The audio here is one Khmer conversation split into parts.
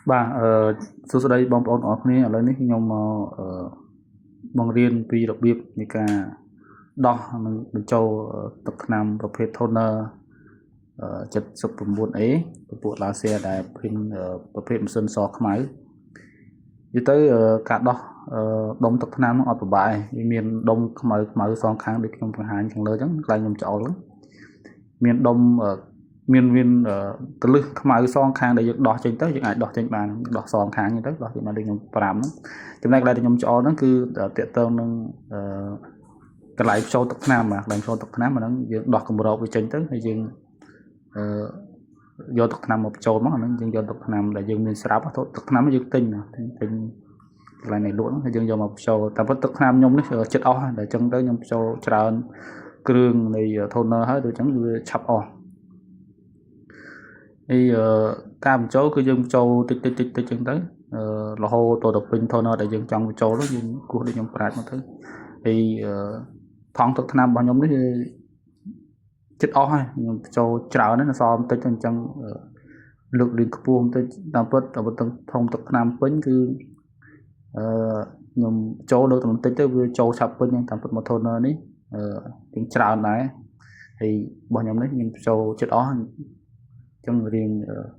បាទអឺសួស្តីបងប្អូនទាំងអស់គ្នាឥឡូវនេះខ្ញុំមកអឺបង្រៀនពីរបៀបនៃការដោះនិងបញ្ចូលទឹកថ្នាំប្រភេទ toner 79A ពពួក laser ដែល print ប្រភេទម៉ាស៊ីនសខ្មៅនិយាយទៅការដោះដុំទឹកថ្នាំនោះអត់ពិបាកទេវាមានដុំខ្មៅខ្មៅសងខាងដូចខ្ញុំបង្ហាញខាងលើអញ្ចឹងកន្លែងខ្ញុំច្អល់ហ្នឹងមានដុំមានមានកលឹះខ្មៅសងខាងដែលយើងដោះចេញទៅយើងអាចដោះចេញបានដោះសងខាងទៅដោះចេញបានដូចខ្ញុំប្រាប់ហ្នឹងចំណែកកន្លែងដែលខ្ញុំច្អល់ហ្នឹងគឺតាក់ទងនឹងអឺកន្លែងចូលទឹកថ្នាំបាទកន្លែងចូលទឹកថ្នាំអាហ្នឹងយើងដោះគម្របវាចេញទៅហើយយើងអឺយកទឹកថ្នាំមកបញ្ចូលមកអាហ្នឹងយើងយកទឹកថ្នាំដែលយើងមានស្រាប់ទឹកថ្នាំយើងទិញទិញកន្លែងនៃលក់ហ្នឹងហើយយើងយកមកបញ្ចូលតែពិតទឹកថ្នាំខ្ញុំនេះចិត្តអស់ហើយដល់អញ្ចឹងទៅខ្ញុំបញ្ចូលច្រើនគ្រឿងនៃ toner ហើយដូចអញ្ចឹងវាឆាប់អស់ហើយការបញ្ចូលគឺយើងបញ្ចូលតិចតិចតិចតិចអញ្ចឹងទៅរហូតទៅពេញ toner ដែលយើងចង់បញ្ចូលនោះយើងគោះដូចខ្ញុំប្រាជ្ញមកទៅហើយថង់ទឹកថ្នាំរបស់ខ្ញុំនេះចិត្តអស់ហើយខ្ញុំបញ្ចូលច្រើនណាស់សល់បន្តិចអញ្ចឹងលើកលឿនខ្ពស់បន្តិចតាមពិតបើទឹកធំទឹកថ្នាំពេញគឺអឺខ្ញុំចូលលើកតែបន្តិចទៅវាចូលឆាប់ពេញតាមពិតមក toner នេះអឺទាំងច្រើនដែរហើយរបស់ខ្ញុំនេះខ្ញុំចូលចិត្តអស់អញ្ចឹងរៀង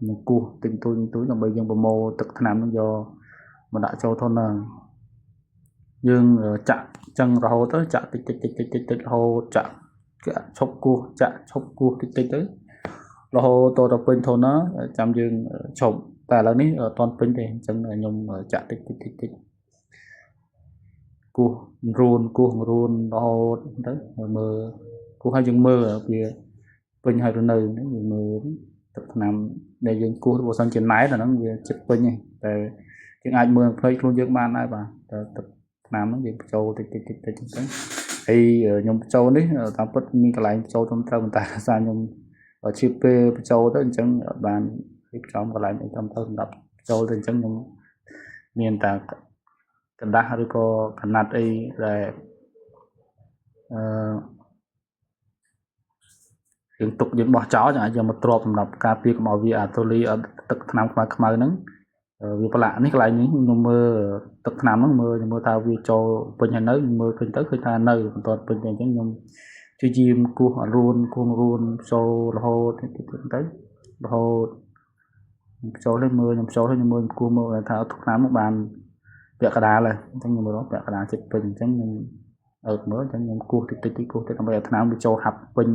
នឹងគោះតិចតួចតួចដើម្បីយើងប្រមូលទឹកថ្នាំនឹងយកមកដាក់ចូល toner យើងចាក់ចឹងរហូតទៅចាក់តិចតិចតិចតិចតិចតិចរហូតចាក់ឈប់គោះចាក់ឈប់គោះតិចតិចទៅរហូតទៅពេញ toner ចាំយើងឈប់តែឥឡូវនេះអត់ទាន់ពេញទេអញ្ចឹងខ្ញុំចាក់តិចតិចតិចតិចគោះរួនគោះរួនរហូតទៅមើលគោះឲ្យយើងមើលវាពេញហើយឬនៅយើងមើលទឹកថ្នាំដែលយើងគោះបើសិនជាណែតអាហ្នឹងវាចិត្តពេញហើយតែយើងអាចមើលភ្នែកខ្លួនយើងបានដែរបាទតែទឹកថ្នាំហ្នឹងយើងបញ្ចូលតិចតិចតិចតិចអញ្ចឹងហើយខ្ញុំបញ្ចូលនេះតាមពិតមានកន្លែងបញ្ចូលត្រឹមត្រូវប៉ុន្តែដោយសារខ្ញុំឈៀបពេលបញ្ចូលទៅអញ្ចឹងអត់បានរៀបចំកន្លែងអីត្រឹមត្រូវសម្រាប់បញ្ចូលទៅអញ្ចឹងខ្ញុំមានតែក្រដាសឬក៏កណាត់អីដែលអឺយើងទុកយើងបោះចោលយើងអាចយកមកទ្របសម្រាប់ការពារកុំឲ្យវាអាតូលីទឹកថ្នាំខ្មៅខ្មៅហ្នឹងវាប្រឡាក់នេះកន្លែងនេះខ្ញុំមើលទឹកថ្នាំហ្នឹងមើលខ្ញុំមើលថាវាចូលពេញហើយនៅមើលឃើញទៅឃើញថានៅមិនទាន់ពេញទេអញ្ចឹងខ្ញុំព្យាយាមគោះរួនគោះរួនចូលរហូតតិចតិចទៅរហូតចូលទៅមើលខ្ញុំចូលទៅខ្ញុំមើលគោះមើលថាទឹកថ្នាំនោះបានពាក់កណ្ដាលហើយអញ្ចឹងខ្ញុំមើលពាក់កណ្ដាលចិត្តពេញអញ្ចឹងខ្ញុំអើតមើលអញ្ចឹងខ្ញុំគោះតិចតិចតិចគោះតិចដើម្បីឲ្យថ្នាំវាចូលហាប់ពេញ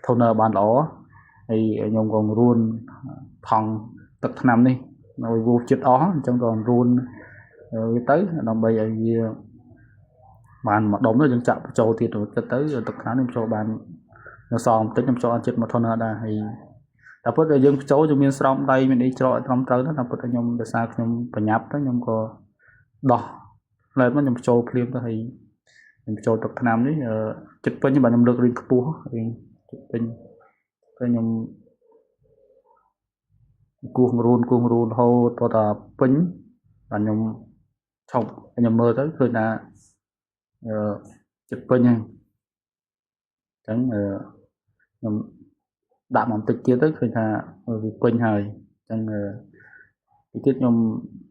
toner បានល្អហើយខ្ញុំក៏រួនថង់ទឹកថ្នាំនេះឲ្យវោចិត្តអស់អញ្ចឹងក៏រួនវាទៅដើម្បីឲ្យវាបានមួយដុំទៅយើងចាក់បញ្ចូលទៀតទៅទៅទឹកថ្នាំនេះបញ្ចូលបាននៅសល់បន្តិចខ្ញុំចូលអត់ចិត្តមក toner ដែរហើយតែពិតយើងបញ្ចូលយើងមានស្រោមដៃមានអីច្រកឲ្យត្រឹមត្រូវទៅតែពិតខ្ញុំដោយសារខ្ញុំប្រញាប់ទៅខ្ញុំក៏ដោះផ្លែមកខ្ញុំបញ្ចូលភ្លាមទៅហើយខ្ញុំបញ្ចូលទឹកថ្នាំនេះចិត្តពេញបាទខ្ញុំលើករៀងខ្ពស់រៀងចិត្តពេញទៅខ្ញុំគោះរួនគោះរួនរហូតតតែពេញបាទខ្ញុំឈប់ខ្ញុំមើលទៅឃើញថាអឺចិត្តពេញហើយអញ្ចឹងអឺខ្ញុំដាក់មកបន្តិចទៀតទៅឃើញថាវាពេញហើយអញ្ចឹងតិចទៀតខ្ញុំ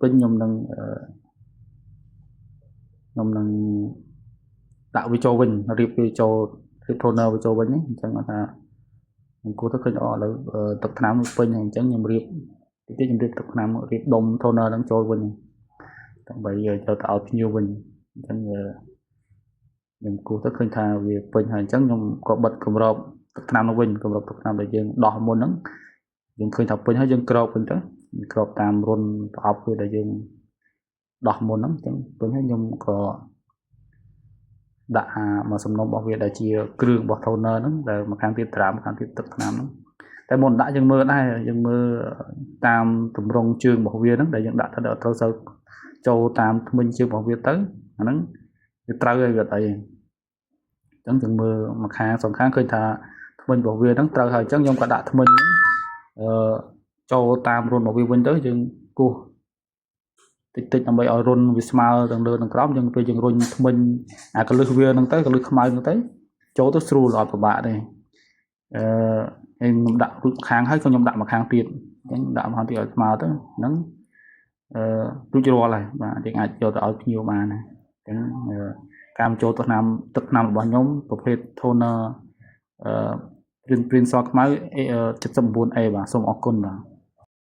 ពេញខ្ញុំនឹងដាក់វាចូលវិញរៀបវាចូលរៀប toner វាចូលវិញអញ្ចឹងថាខ្ញុំគួរទៅឃើញអូឥឡូវទឹកថ្នាំវាពេញហើយអញ្ចឹងខ្ញុំរៀបតិចទៀតខ្ញុំរៀបទឹកថ្នាំរៀបដុំ toner ហ្នឹងចូលវិញដើម្បីយកទៅឲ្យភ្ញៀវវិញអញ្ចឹងខ្ញុំគោះទៅឃើញថាវាពេញហើយអញ្ចឹងខ្ញុំក៏បិទគម្របទឹកថ្នាំនោះវិញគម្របទឹកថ្នាំដែលយើងដោះមុនហ្នឹងយើងឃើញថាពេញហើយយើងក្របវិញទៅក្របតាមរុនប្រអប់វាដែលយើងដោះមុនហ្នឹងអញ្ចឹងពេញហើយខ្ញុំក៏ដាក់អាមកសំណុំរបស់វាដែលជាគ្រឿងរបស់ toner ហ្នឹងដែលមកខាងទៀតត្រាំខាងទៀតទឹកថ្នាំហ្នឹងតែមុនដាក់យើងមើលដែរយើងមើលតាមទម្រង់ជើងរបស់វាហ្នឹងដែលយើងដាក់ទៅដល់ត្រូវសូវចូលតាមធ្មេញជើងរបស់វាទៅអាហ្នឹងវាត្រូវហើយវាអត់អីអញ្ចឹងយើងមើលមកខាងសងខាងឃើញថាធ្មេញរបស់វាហ្នឹងត្រូវហើយអញ្ចឹងខ្ញុំក៏ដាក់ធ្មេញហ្នឹងអឺចូលតាមរុនរបស់វាវិញទៅយើងគោះតិចតិចដើម្បីឲ្យរុនវាស្មើទាំងលើទាំងក្រោមយើងពេលយើងរុញធ្មេញអាកលឹះវាហ្នឹងទៅកលឹះខ្មៅហ្នឹងទៅចូលទៅស្រួលអត់ពិបាកទេអឺហើយខ្ញុំដាក់រូបខាងហើយក៏ខ្ញុំដាក់មកខាងទៀតអញ្ចឹងដាក់មកខាងទៀតឲ្យស្មើទៅហ្នឹង រួចរាល់ហើយបាទយើងអាចយកទៅឲ្យភ្ញៀវបានណាអញ្ចឹងការបញ្ចូលទឹកថ្នាំទឹកថ្នាំរបស់ខ្ញុំប្រភេទ toner អឺ print print សខ្មៅ 79A បាទសូមអរគុណបាទ។